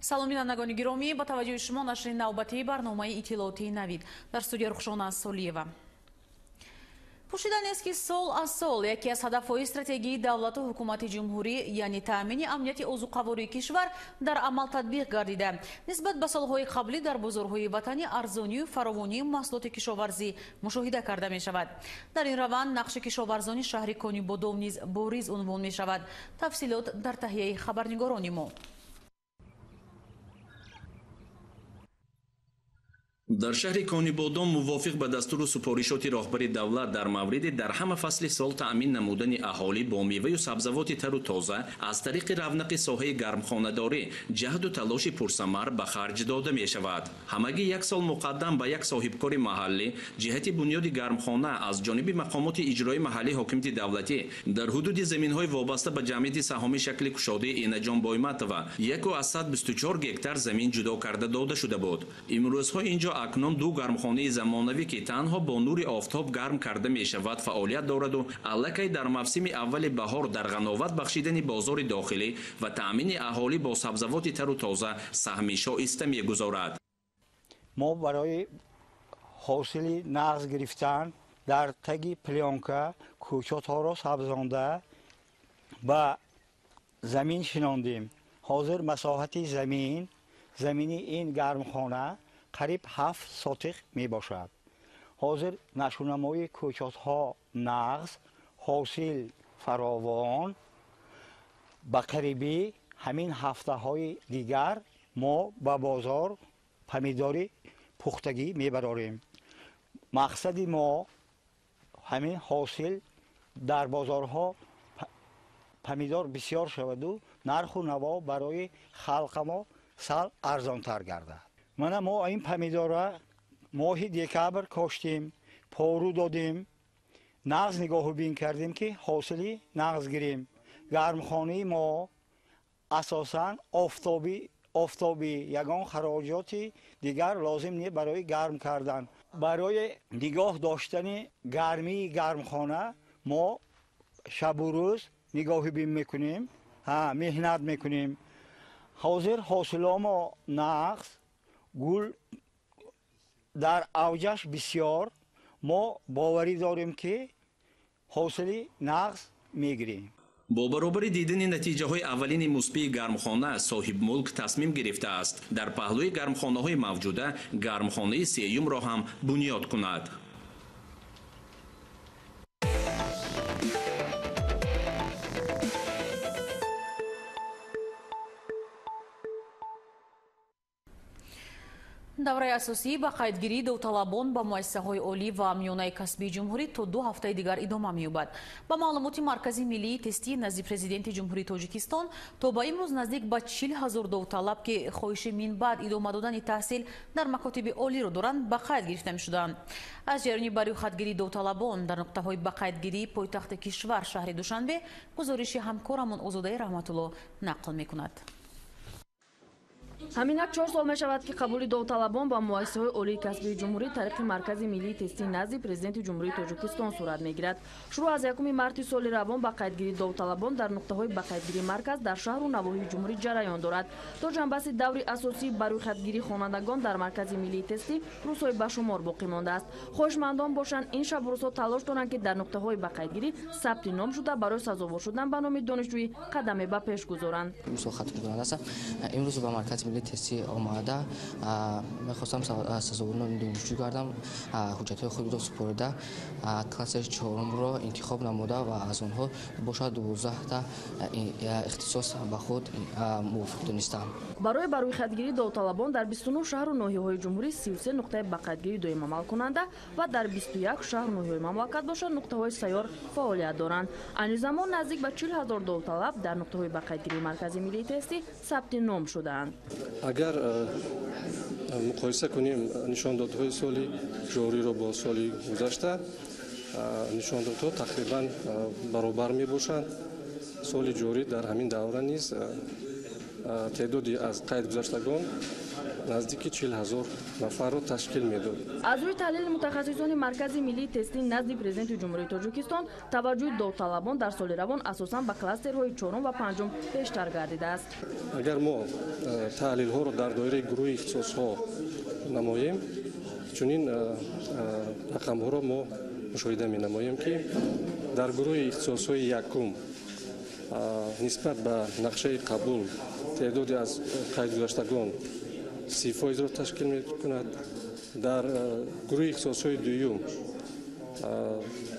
Салом бинандагони гиромӣ, ба таваҷҷӯҳи шумо нашри навбатии барномаи иттилоотии Навид. Дар студия Рухшона Солиева. Пӯшида нест, ки сол аз сол яке аз ҳадафҳои стратегии давлату ҳукумати ҷумҳурӣ, яъне таъмини амнияти озуқавории кишвар, дар амал татбиқ гардида. Нисбат ба солҳои қаблӣ дар бозорҳои ватанӣ арзонию фаровонии маҳсулоти кишоварзӣ мушоҳида карда мешавад. Дар ин раванд нақши кишоварзони шаҳри Конибодом низ бориз унвон мешавад. Тафсилот дар таҳияи хабарнигорони мо. Дар шаҳри Конибодом мувофиқ ба дастуру супоришоти роҳбари давлат дар мавриди дар ҳама фасли сол таъмин намудани аҳолӣ бо меваю сабзавоти тару тоза аз тариқи равнақи соҳаи гармхонадорӣ ҷаҳду талоши пурсамар ба харҷ дода мешавад. Ҳамагӣ як сол муқаддам ба як соҳибкори маҳаллӣ ҷиҳати бунёди гармхона аз ҷониби мақомоти иҷроии маҳаллии ҳокимияти давлатӣ дар ҳудуди заминҳои вобаста ба ҷамъияти саҳомии шакли кушодаи Инаҷон Бойматова 1,24 гектар замин ҷудо карда дода шуда буд. Имрӯзҳо инҷо акнун ду гармхонаи замонавӣ, ки танҳо бо нури офтоб гарм карда мешавад, фаъолият дораду аллакай дар мавсими аввали баҳор дар ғановат бахшидани бозори дохилӣ ва таъмини аҳолӣ бо сабзавоти тару тоза саҳми шоиста мегузорад. Мо барои ҳосили нағз гирифтан дар таги плёнка кӯчотҳоро сабзонда ба замин шинондем. Ҳозир масоҳати замини ин гармхона қариб 7 сотиқ мебошад. Ҳозир нашунамои кӯчотҳо нағз, ҳосил фаровон. Ба қарибӣ ҳамин ҳафтаҳои дигар мо ба бозор помидори пухтагӣ мебарорем. Мақсади мо ҳамин ҳосил дар бозорҳо помидор бисёр шаваду нарху наво барои халқамо сал арзонтар гардад. Мана мо ин помидора моҳи декабр коштем, пору додем, нағз нигоҳубин кардем, ки ҳосили нағз гирем. Гармхонаи мо асосан офтобӣ, ягон хароҷоти дигар лозим не барои гарм кардан. Барои нигоҳ доштани гармии гармхона мо шабу рӯз нигоҳубин мекунем, меҳнат мекунем. Ҳозир ҳосило мо нағз, гул дар авҷаш бисёр. Мо боварӣ дорем, ки ҳосили нағз мегирем. Бо баробари дидани натиҷаҳои аввалини мусбии гармхона соҳибмулк тасмим гирифтааст дар паҳлӯи гармхонаҳои мавҷуда гармхонаи сеюмро ҳам бунёд кунад. Давраи асосӣ ба қайдгирии довталабон ба муассисаҳои олӣ ва миёнаи касбии ҷумҳурӣ то 2 ҳафтаи дигар идома меёбад. Ба маълумоти Маркази миллии тестии назди Президенти Ҷумҳурии Тоҷикистон то ба имрӯз наздик ба 40 ҳазор довталаб, ки хоҳиши минбаъд идома додани таҳсил дар макотиби олиро доранд, ба қайд гирифта мешуданд. Аз ҷараёни барӯйхатгирии довталабон дар нуқтаҳои ба қайдгирии пойтахти кишвар шаҳри Душанбе гузориши ҳамкорамон Озодаи Раҳматулло нақл мекунад. Ҳаминак 4 сол мешавад, ки қабули довталабон ба муассисаҳои олии касбии ҷумҳурӣ тариқи Маркази миллии тестии назди Президенти Ҷумҳурии Тоҷикистон сурат мегирад. Шурӯъ аз 1 марти соли равон ба қайдгирии довталабон дар нуқтаҳои ба қайдгирии марказ дар шаҳру навоҳии ҷумҳурӣ ҷараён дорад. То ҷанбаси даври асосии барӯйхатгирии хонандагон дар Маркази миллии тестӣ рӯзҳои ба шумор боқӣ мондааст. Хоҳишмандон бошанд ин шабу рӯзҳо талош доранд, ки дар нуқтаҳои ба қайдгирӣ сабти ном шуда барои сазовор шудан ба номи донишҷӯӣ қадаме ба пеш гузоранд. Имрӯз ба Маркази миллии тестӣ омада мехостам сазовори номи донишҷӯ гардам. Ҳуҷҷатҳои худро супорида классаи чорумро интихоб намуда ва аз онҳо бошад 12та ихтисос ба худ мувофиқ донистам. Барои барӯйхатгирии довталабон дар 29 шаҳру ноҳияҳои ҷумҳурӣ 33 нуқтаи ба қайдгирӣ доимамалкунанда ва дар 21 шаҳру ноҳияҳои мамлакат бошад нуқтаҳои сайёр фаъолият доранд. Айни замон наздик ба 40 ҳазор довталаб дар нуқтаҳои ба қайдгирии Маркази миллии тестӣ сабти ном шудаанд. Агар муқоиса кунем нишондодҳои соли ҷориро бо соли гузашта, нишондодҳо тақрибан баробар мебошанд. Соли ҷорӣ дар ҳамин давра низ Теъдоди аз қайд гузаштагон наздики 40 ҳазор нафарро ташкил медод. Аз рӯи таҳлили мутахассисони Маркази миллии тестӣ назди Президенти Ҷумҳурии Тоҷикистон, таваҷҷӯҳи довталабон дар соли равон асосан ба кластерҳои чорум ва панҷум бештар гардидааст. Агар мо таҳлилҳоро дар доираи гурӯҳи ихтисосҳо намоем, чунин рақамҳоро мо мушоҳида менамоем, ки дар гурӯҳи ихтисосҳои якум нисбат ба нақшаи қабул теъдоди аз қайдгузаштагон 30%-ро ташкил мекунад. Дар гурӯҳи ихтисосҳои дуюм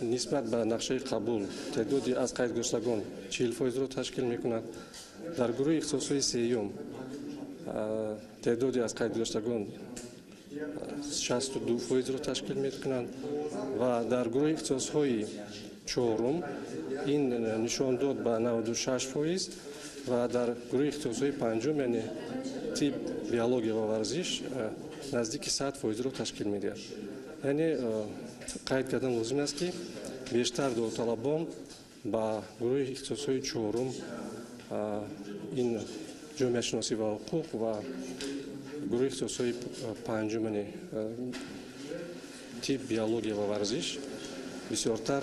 нисбат ба нақшаи қабул теъдоди аз қайдгузаштагон 40%-ро ташкил мекунад. Дар гурӯҳи ихтисосҳои сеюм теъдоди аз қайдгузаштагон 62%-ро ташкил мекунанд ва дар гурӯҳи ихтисосҳои чорум ин нишондод ба 96% ва дар гурӯҳи ихтисосҳои панҷум, яъне тиб, биология ва варзиш, наздики 100%-ро ташкил медиҳад. Яъне қайд кардан лозим аст, ки бештар довталабон ба гурӯҳи ихтисосҳои чорум, ин ҷомеашиносӣ ва ҳуқуқ, ва гурӯҳи ихтисосҳои панҷум, яъне тиб, биология ва варзиш, бисёртар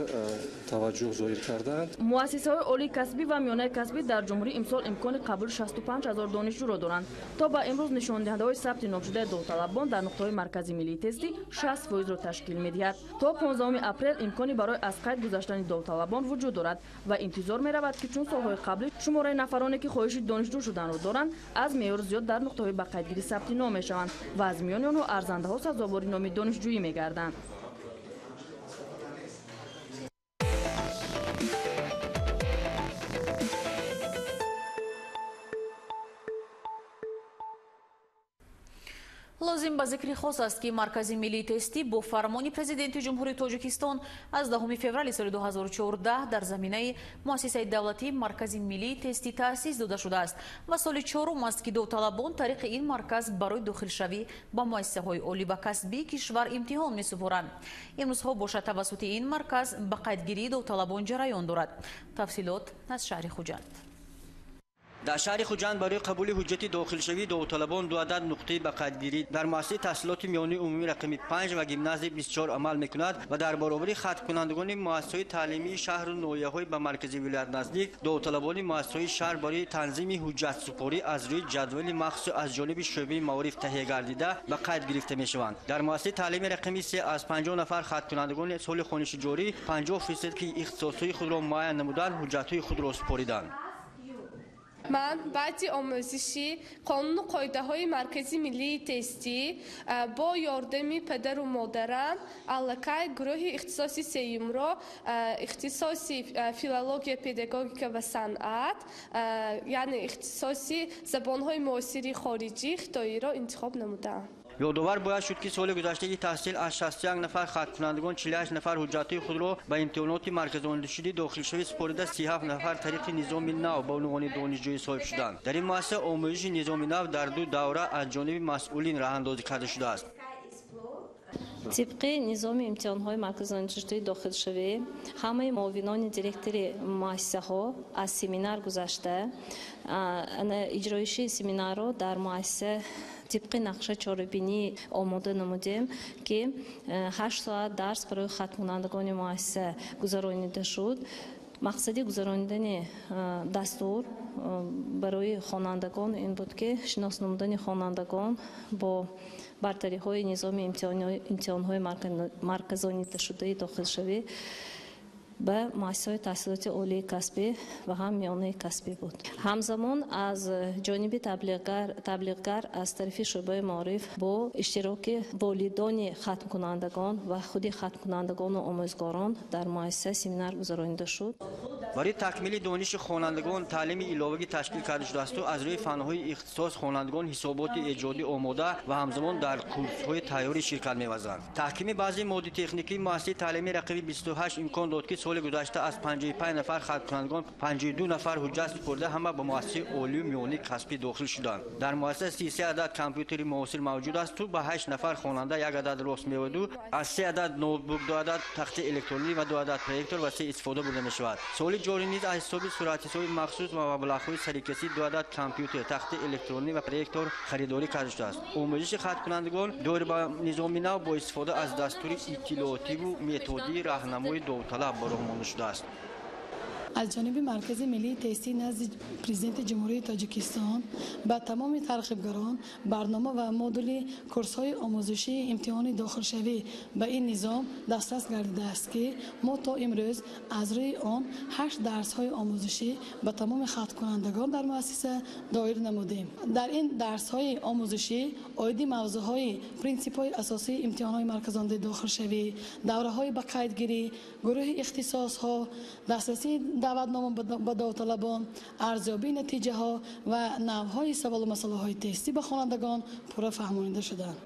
таваҷҷӯҳ зоҳир кардаанд. Муассисаҳои олии касбӣ ва миёнаи касбӣ дар ҷумҳурӣ имсол имкони қабули 65 ҳазор донишҷӯро доранд. То ба имрӯз нишондиҳандаҳои сабти номшудаи довталабон дар нуқтаҳои Маркази миллии тестӣ 60%-ро ташкил медиҳад. То 15 апрел имкони барои аз қайд гузаштани довталабон вуҷуд дорад ва интизор меравад, ки чун солҳои қаблӣ шумораи нафароне, ки хоҳиши донишҷӯ шуданро доранд, аз меъёр зиёд дар нуқтаҳои ба қайдгирӣ сабти ном мешаванд ва аз миёни онҳо арзандаҳо сазовори номи донишҷӯӣ мегарданд. Лозим ба зикри хос аст, ки Маркази миллии тестӣ бо фармони Президенти Ҷумҳурии Тоҷикистон аз 10 феврали соли 2014 дар заминаи муассисаи давлатии Маркази миллии тестӣ таъсис дода шудааст ва соли чорум аст, ки довталабон тариқи ин марказ барои дохилшавӣ ба муассисаҳои олӣ ва касбии кишвар имтиҳон месупоранд. Имрӯзҳо бошад тавассути ин марказ ба қайдгирии довталабон ҷараён дорад. Тафсилот аз шаҳри Хуҷанд. Дар шаҳри Хуҷанд барои қабули ҳуҷҷати дохилшавии довталабон ду адад нуқтаи ба қайдгирӣ дар муассисаи таҳсилоти миёнаи умумӣ рақами 5 ва гимназияи 24 амал мекунад ва дар баробари хаткунандагони муассисаҳои таълимии шаҳру ноҳияҳои ба маркази вилоят наздик, довталабони муассисаҳои шаҳр барои танзими ҳуҷҷатсупорӣ аз рӯи ҷадвали махсус аз ҷониби шӯъбаи маориф таҳия гардида ба қайд гирифта мешаванд. Дар муассисаи таълими рақами 3 аз 50 нафар хаткунандагони соли хониши ҷорӣ 50% ки ихтисосҳои худро муайян намуданд, ҳуҷҷатҳои худро супориданд. Ман баъди омӯзиши қонуну қоидаҳои Маркази миллии тестӣ бо ёрдами падару модарам аллакай гурӯҳи ихтисоси сеюмро, ихтисоси филология, педагогика ва санъат, яъне ихтисоси забонҳои муосири хориҷӣ хитоиро интихоб намудаам. Ёдовар бояд шуд, ки соли гузаштаи таҳсил аз 61 нафар хаткунандагон 48 нафар ҳуҷҷатҳои худро ба имтиҳоноти марказонидашудаи дохилшавӣ супорида, 37 нафар тариқи низоми нав ба унвони донишҷӯӣ соҳиб шуданд. Дар ин муассиса омӯзиши низоми нав дар ду давра аз ҷониби масъулин роҳандозӣ карда шудааст. Тибқи низоми имтиҳонҳои марказонидашудаи дохилшавӣ ҳамаи муовинони директори муассисаҳо аз семинар гузашта, иҷроиши семинарро дар муассиса тибқи нақша чорабинӣ омода намудем, ки 8 соат дарс барои хаткунандагони муассиса гузаронида шуд. Мақсади гузаронидани дастур барои хонандагон ин буд, ки шинос намудани хонандагон бо бартариҳои низоми имтиҳонҳои марказонидашудаи дохилшавӣ ба муассисаҳои таҳсилоти олии касбӣ ва ҳам миёнаи касбӣ буд. Ҳамзамон аз ҷониби таблиғгар аз тарафи шӯъбаи маориф бо иштироки волидони хатмкунандагон ва худи хатмкунандагону омӯзгорон дар муассиса семинар гузаронида шуд. Барои такмили дониши хонандагон таълими иловагӣ ташкил карда шудаасту аз рӯи фанҳои ихтисос хонандагон ҳисоботи эҷодӣ омода ва ҳамзамон дар курсҳои тайёрӣ ширкат меварзанд. Таҳкими баъзе модди техникии муассисаи таълимии рақами 28 имкон дод, ки соли гузашта аз 55 нафар хаткунандагон 52 нафар ҳуҷҷат супорида ҳама ба муассисаи олию миёнаи касбӣ дохил шуданд. Дар муассиса 33 адад компютери муосир мавҷуд асту ба 8 нафар хонанда як адад рост меояду аз 3 адад ноутбук, 2 адад тахти электронӣ ва 2 адад проектор васеъ истифода бурда мешавад. Соли Соли ҷорӣ низ аз ҳисоби суратҳисоби махсус ва маблағҳои сарикасӣ 2 адад компютер, тахти электронӣ ва проектор харидорӣ карда шудааст. Омӯзиши хаткунандагон доир ба низоми нав бо истифода аз дастури иттилоотиву методии раҳнамои довталаб ба роҳ монда шудааст. Аз ҷониби Маркази миллии тестӣ назди Президенти Ҷумҳурии Тоҷикистон ба тамоми тарғибгарон барнома ва модули курсҳои омӯзишии имтиҳони дохилшавӣ ба ин низом дастрас гардидааст, ки мо то имрӯз аз рӯи он 8 дарсҳои омӯзишӣ ба тамоми хаткунандагон дар муассиса доир намудем. Дар ин дарсҳои омӯзишӣ оиди мавзӯъҳои принсипҳои асосии имтиҳонҳои марказондаи дохилшавӣ, давраҳои ба қайдгирӣ, гурӯҳи ихтисосҳо, дастрасии даъватнома ба довталабон, арзёбии натиҷаҳо ва навъҳои саволу масъалаҳои тестӣ ба хонандагон пурра фаҳмонида шуданд.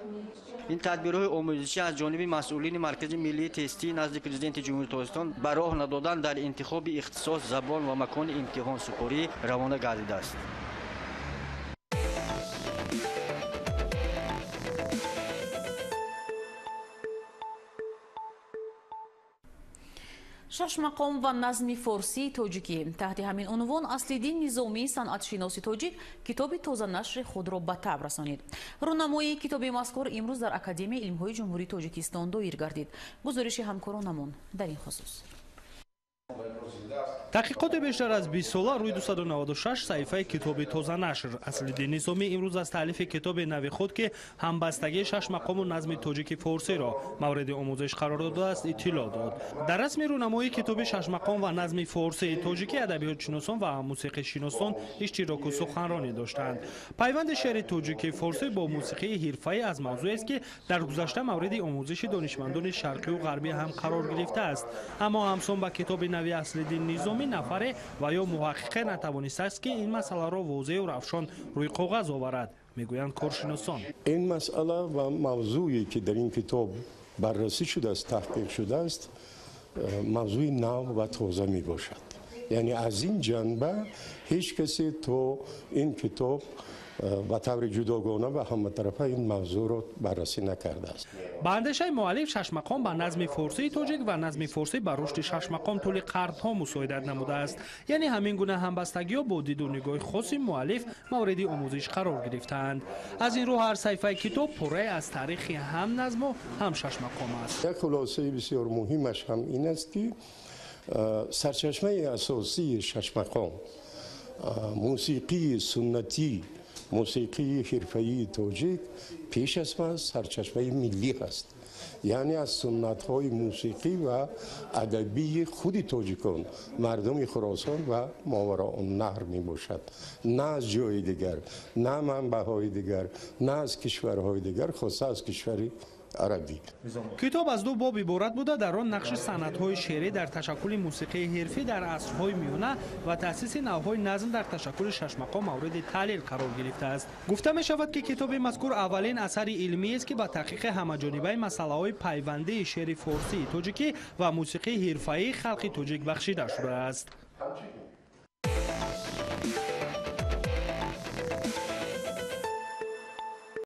Ин тадбирҳои омӯзишӣ аз ҷониби масъулини Маркази миллии тестӣ назди Президенти Ҷумҳурии Тоҷикистон ба роҳ надодан дар интихоби ихтисос, забон ва макони имтиҳонсупорӣ равона гардидааст. Шаш мақом ва назми форсии тоҷикӣ. Таҳти ҳамин унвон Аслиддин Низомии санъатшиноси тоҷик китоби тозанашри худро ба таб расонид. Рӯнамоии китоби мазкур имрӯз дар Академияи илмҳои Ҷумҳурии Тоҷикистон доир гардид. Гузориши ҳамкоронамон дар ин хусус. Таҳқиқоти бештар аз 20 сола рӯи 296 саҳифаи китоби тозанашр. Аслиддин Низомӣ имрӯз аз таълифи китоби нави худ, ки ҳамбастагии шаш мақому назми тоҷики форсиро мавриди омӯзиш қарор додааст, иттилоъ дод. Дар расми рӯнамоии китоби шашмақом ва назми форсии тоҷикӣ адабиётшиносон ва мусиқишиносон иштироку суханронӣ доштанд. Пайванди шеъри тоҷики форсӣ бо мусиқии ҳирфаӣ аз мавзӯест, ки дар гузашта мавриди омӯзиши донишмандони шарқию ғарбӣ ҳам қарор гирифтааст. Аммо ҳамсон ба китоби нави Аслиддин Низомӣ нафаре ва ё муҳаққиқе натавонистааст, ки ин масъаларо возеҳу равшон рӯи коғаз оварад, мегӯянд коршиносон. Ин масъала ва мавзӯе, ки дар ин китоб баррасӣ шудааст, таҳқиқ шудааст, мавзӯи нав ва тоза мебошад. Яъне аз ин ҷанба ҳеҷ касе то ин китоб ба таври ҷудогона ва ҳаматарафа ин мавзӯъро баррасӣ накардааст. Ба андешаи муаллиф, шашмақом ба назми форсии тоҷик ва назми форсӣ ба рушди шашмақом тӯли қарнҳо мусоидат намудааст. Яъне ҳамин гуна ҳамбастагиҳо бо диду нигоҳи хоси муаллиф мавриди омӯзиш қарор гирифтаанд. Аз ин рӯ ҳар саҳифаи китоб пуррае аз таърихи ҳам назму ҳам шашмақом аст. Як хулосаи бисёр муҳимаш ҳам ин аст, ки сарчашмаи асосии шашмақом мусиқии суннатӣ, мусиқии ҳирфаии тоҷик пеш аз ҳама сарчашмаи миллӣ ҳаст. Яъне аз суннатҳои мусиқӣ ва адабии худи тоҷикон, мардуми Хуросон ва Мовароуннаҳр мебошад. На аз ҷои дигар, на манбаъҳои дигар, на аз кишварҳои дигар, хоса аз кишвари арабӣ. Китоб аз 2 боб иборат буда, дар он нақши санъатҳои шеърӣ дар ташаккули мусиқии ҳирфӣ дар асрҳои миёна ва таъсиси навъҳои назм дар ташаккули шашмақом мавриди таҳлил қарор гирифтааст. Гуфта мешавад, ки китоби мазкур аввалин асари илмиест, ки ба таҳқиқи ҳамаҷонибаи масъалаҳои пайвандии шеъри форсии тоҷикӣ ва мусиқии ҳирфаии халқи тоҷик бахшида шудааст.